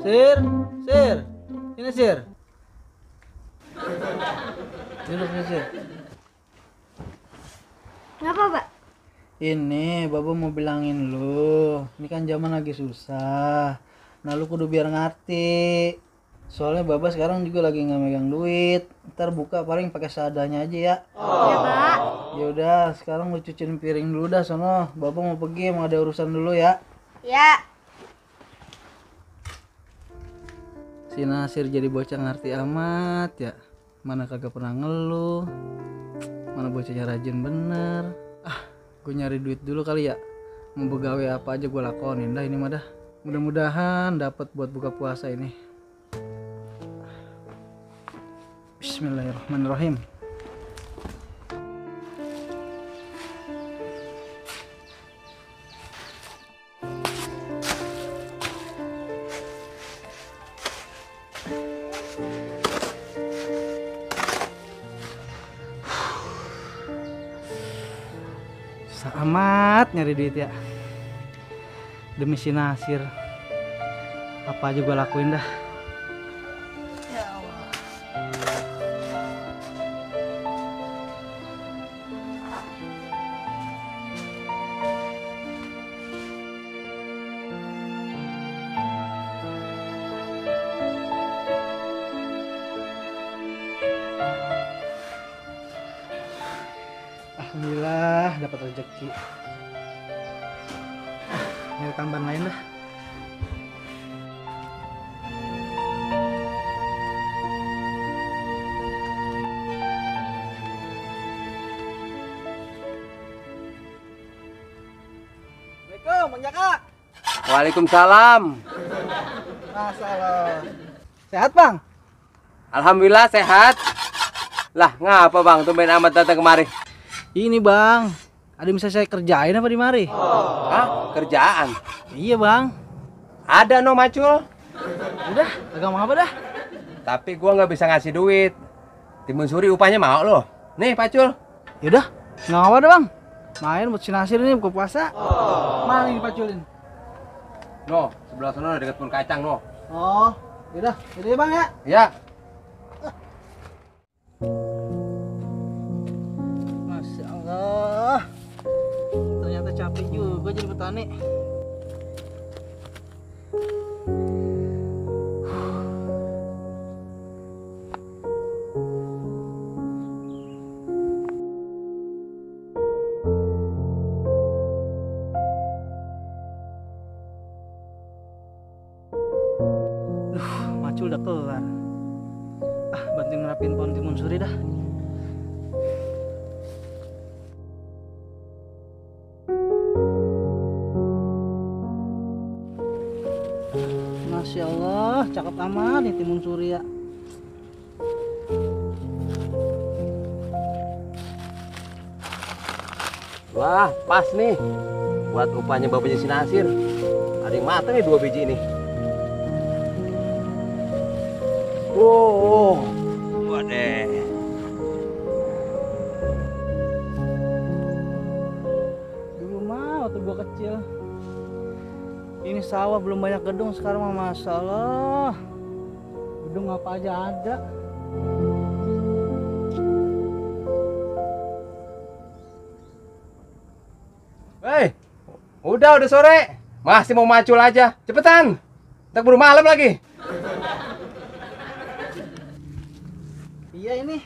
Sir, Sir, ini Sir. Duduk nih Sir. Kenapa, Pak? Ini Bapak mau bilangin lu, ini kan zaman lagi susah. Nah lu kudu biar ngerti. Soalnya Bapak sekarang juga lagi nggak megang duit. Ntar buka paling pakai seadanya aja ya. Iya, Pak. Ya udah, sekarang lu cuciin piring dulu dah sono. Bapak mau pergi, mau ada urusan dulu ya. Ya. Si Nasir jadi bocah ngerti amat ya. Mana kagak pernah ngeluh. Mana bocahnya rajin bener. Gue nyari duit dulu kali ya. Mau begawe apa aja gue lakonin dah ini mah dah. Mudah-mudahan dapat buat buka puasa ini. Bismillahirrahmanirrahim. Susah amat nyari duit ya. Demi si Nasir. Apa aja gue lakuin dah. Ya Allah. Alhamdulillah dapat rezeki. Nyari tambahan lain dah. Assalamualaikum, Bang Jaka. Waalaikumsalam. Masalah. Sehat, Bang? Alhamdulillah sehat. Lah, ngapa Bang tumben amat datang kemari? Ini, Bang. Ada yang bisa saya kerjain apa di mari? Hah? Kerjaan? Iya, Bang. Ada no macul. Udah, agak mau apa dah? Tapi gua nggak bisa ngasih duit. Timun suri upahnya mau loh. Nih pacul. Yaudah, nggak apa dah, Bang. Main buat si Nasir ini buka puasa. Mana ini paculin? No, sebelah sana dekat pun kacang no. Oh, yaudah, yaudah ya, Bang ya. Ya. Masya Allah. Ternyata capek juga jadi petani. Macul udah kelar. Bantuin ngerapin pohon timun suri dah. Masya Allah, cakep amat nih timun suri ya. Wah, pas nih. Buat upahnya bapaknya si Nasir. Ada yang matang nih 2 biji ini. Oh, waduh. Dulu mah waktu gua kecil. Ini sawah belum banyak gedung, sekarang mah Masya Allah. Gedung apa aja ada. Hei, udah sore. Masih mau macul aja. Cepetan. Ntar buru malam lagi. Iya ini.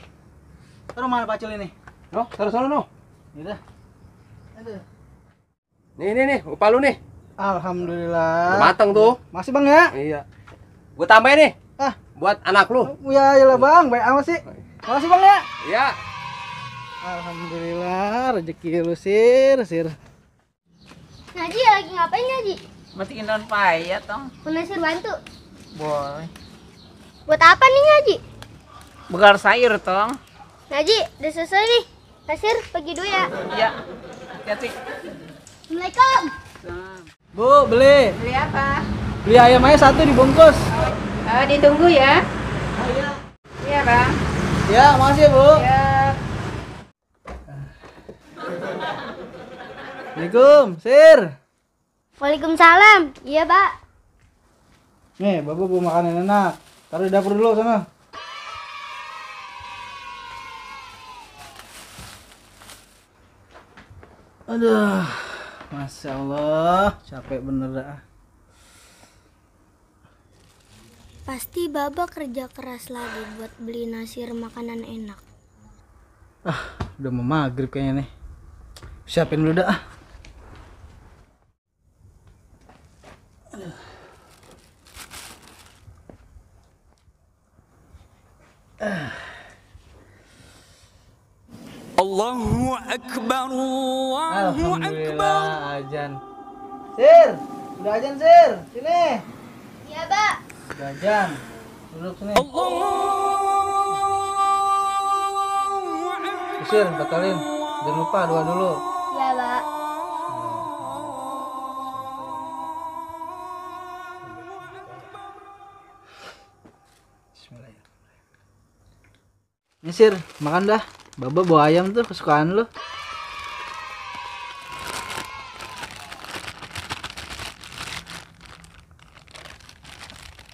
Taruh mana pacul ini? No, taruh sana no. Yaudah. Aduh. Nih, upah lu nih. Alhamdulillah. Udah matang tuh. Masih Bang ya? Iya. Gue tambahin nih. Buat anak lu. Ya iyalah Bang, baik amat sih. Makasih Bang ya. Iya. Alhamdulillah rezeki lu Sir. Naji lagi ngapain Naji? Matiin daun paya tong. Nasir bantu. Boleh. Buat apa nih Naji? Bekal sayur tong. Naji, udah selesai nih. Nasir, pergi dulu ya. Iya. Hati-hati. Assalamualaikum. Bu, beli. Beli apa? Beli ayam aja 1 dibungkus. Ditunggu ya. Iya bang. Ya, makasih Bu. Ya. Assalamualaikum, Sir. Waalaikumsalam. Iya, Pak. Nih, Bapak bawa makanan enak. Taruh di dapur dulu sana. Aduh, Masya Allah, capek bener dah. Pasti Baba kerja keras lagi buat beli Nasir makanan enak. Udah mau maghrib kayaknya nih. Siapin dulu dah. Allahu Akbar, Allahu Akbar. Alhamdulillah azan. Sir, udah azan Sir. Sini. Iya, Ba. Udah azan. Duduk sini. Sir, batalin. Jangan lupa doa dulu. Iya, Ba. Bismillahirrahmanirrahim. Ini Sir, makan dah. Baba bawa ayam tuh kesukaan lu.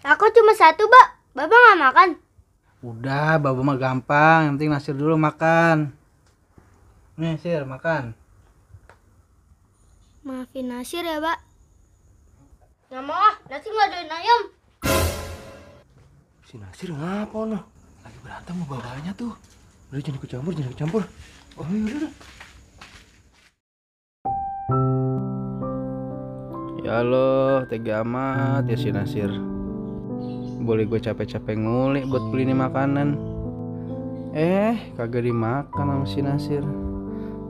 Aku cuma satu, Ba. Baba nggak makan. Udah, Baba mah gampang. Yang penting Nasir dulu makan. Nih Sir, makan. Maafin Nasir ya, Ba. Nggak mau ah, Nasir nggak doain ayam. Si Nasir ngapa noh? Lagi berantem sama babanya tuh. Udah jangan ikut campur, jangan ikut campur. Oh iya udah. Ya Allah, tega amat ya si Nasir. Boleh gue capek-capek ngulik buat beli ini makanan. Kagak dimakan sama si Nasir.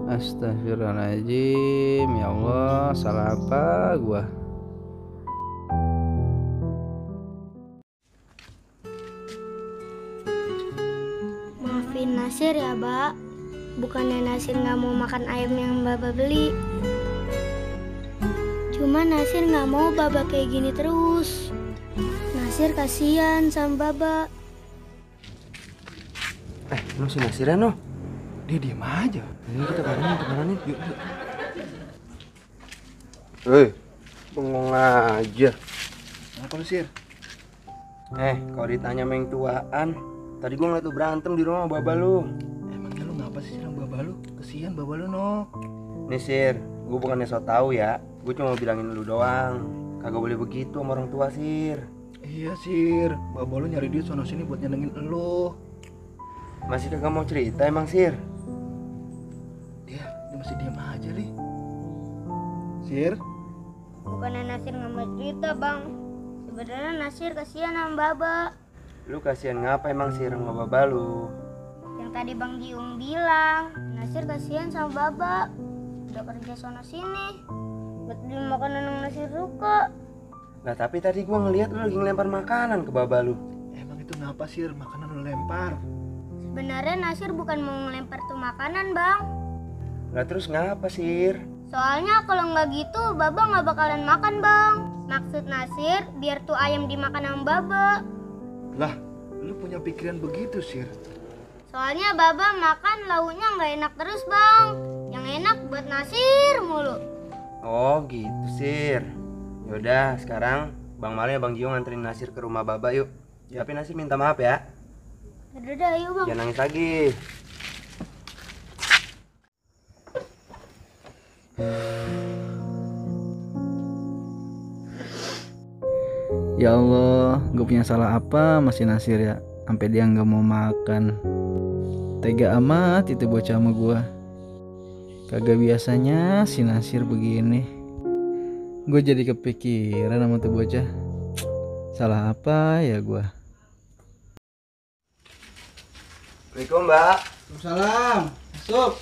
Astagfirullahaladzim. Ya Allah, salah apa gua? Maafin Nasir ya, Ba. Bukannya Nasir nggak mau makan ayam yang Baba beli. Cuma Nasir nggak mau Baba kayak gini terus. Nasir kasihan sama Baba. Lu si Nasir noh. Dia diem aja. Ini kita kemana nih? Yuk. Hei, bengong aja. Apa lu Sir? Kalau ditanya meng tuaan, tadi gua ngeliat lu berantem di rumah baba lu. Emangnya lu ngapa sih sama baba lu? Kesian baba lu no. Nih Sir, gua bukannya so tau ya. Gua cuma mau bilangin lu doang. Kagak boleh begitu sama orang tua Sir. Iya Sir, baba lu nyari duit sono sini buat nyenengin elu. Masih kagak mau cerita emang Sir? Dia masih diam aja nih. Sir, Bukannya Nasir nggak mau cerita, Bang. Sebenarnya Nasir kasihan sama Baba. Lu kasihan ngapa emang Sir sama baba lu? Yang tadi Bang Jiung bilang, Nasir kasihan sama Baba. Udah kerja sono sini buat beli makanan yang Nasir suka. Nah tapi tadi gua ngeliat lu lagi ngelempar makanan ke baba lu. emang itu ngapa Sir makanan lu lempar? Sebenarnya Nasir bukan mau ngelempar tuh makanan, Bang. Lah terus ngapa Sir? Soalnya kalau nggak gitu, Baba nggak bakalan makan, Bang. Maksud Nasir, biar tuh ayam dimakan sama Baba. Lah, lu punya pikiran begitu Sir? Soalnya Baba makan lauknya nggak enak terus, Bang. Yang enak buat Nasir mulu. Oh gitu Sir. Yaudah sekarang Bang Mali ya Bang Jio nganterin Nasir ke rumah baba yuk. Tapi Nasir minta maaf ya. Udah, yuk, Bang. Jangan nangis lagi. Ya Allah, gue punya salah apa masih Nasir ya? Sampai dia nggak mau makan. Tega amat itu bocah sama gue. Kagak biasanya si Nasir begini. Gue jadi kepikiran sama tuh bocah. Salah apa ya gue? Assalamualaikum Mbak. Waalaikumsalam. Masuk.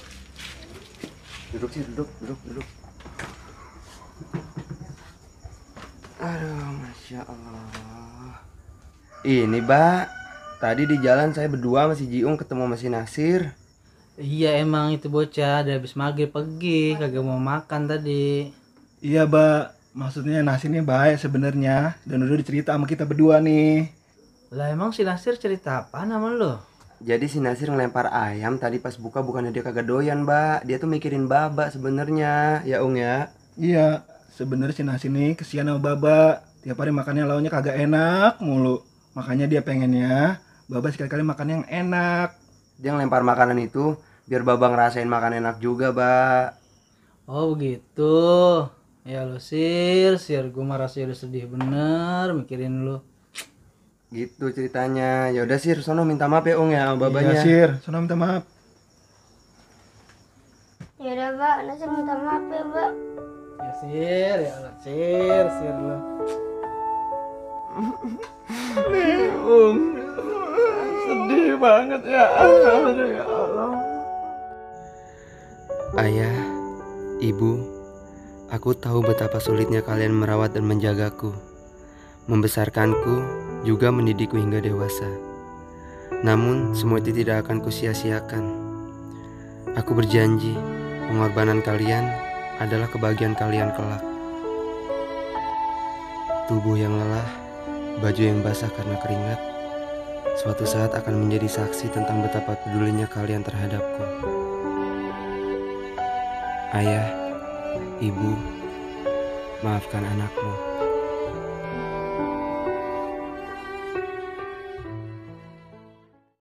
Duduk sih, duduk. Aduh, Masya Allah. Ini Mbak, tadi di jalan saya berdua sama si Jiung ketemu sama si Nasir. Iya emang itu bocah ada habis maghrib pergi kagak mau makan tadi. Iya Mbak, maksudnya Nasir ini baik sebenarnya dan udah dicerita sama kita berdua nih. Lah emang si Nasir cerita apa nama lo? Jadi si Nasir ngelempar ayam tadi pas buka bukannya dia kagak doyan Mbak. Dia tuh mikirin Baba sebenarnya, ya Ung ya. Iya, sebenarnya si Nasir nih kesian sama Baba. Tiap hari makannya lauknya kagak enak mulu. Makanya dia pengennya Baba sekali-kali makan yang enak. Dia ngelempar makanan itu biar Baba ngerasain makan enak juga, Ba. Oh begitu. Ya lo Sir, gue mah rasanya udah sedih bener mikirin lu. Gitu ceritanya. Ya udah Sir, sono minta maaf ya Ong ya sama babanya. Iya Sir, sono minta maaf. Ya udah, Mbak. Nasir minta maaf ya, Mbak. Ya Sir, ya Allah Sir lu. Sedih banget ya Allah. Ayah, Ibu, aku tahu betapa sulitnya kalian merawat dan menjagaku, membesarkanku, juga mendidikku hingga dewasa. Namun, semua itu tidak akan kusia-siakan. Aku berjanji, pengorbanan kalian adalah kebahagiaan kalian kelak. Tubuh yang lelah, baju yang basah karena keringat, suatu saat akan menjadi saksi tentang betapa pedulinya kalian terhadapku. Ayah, Ibu, maafkan anakmu.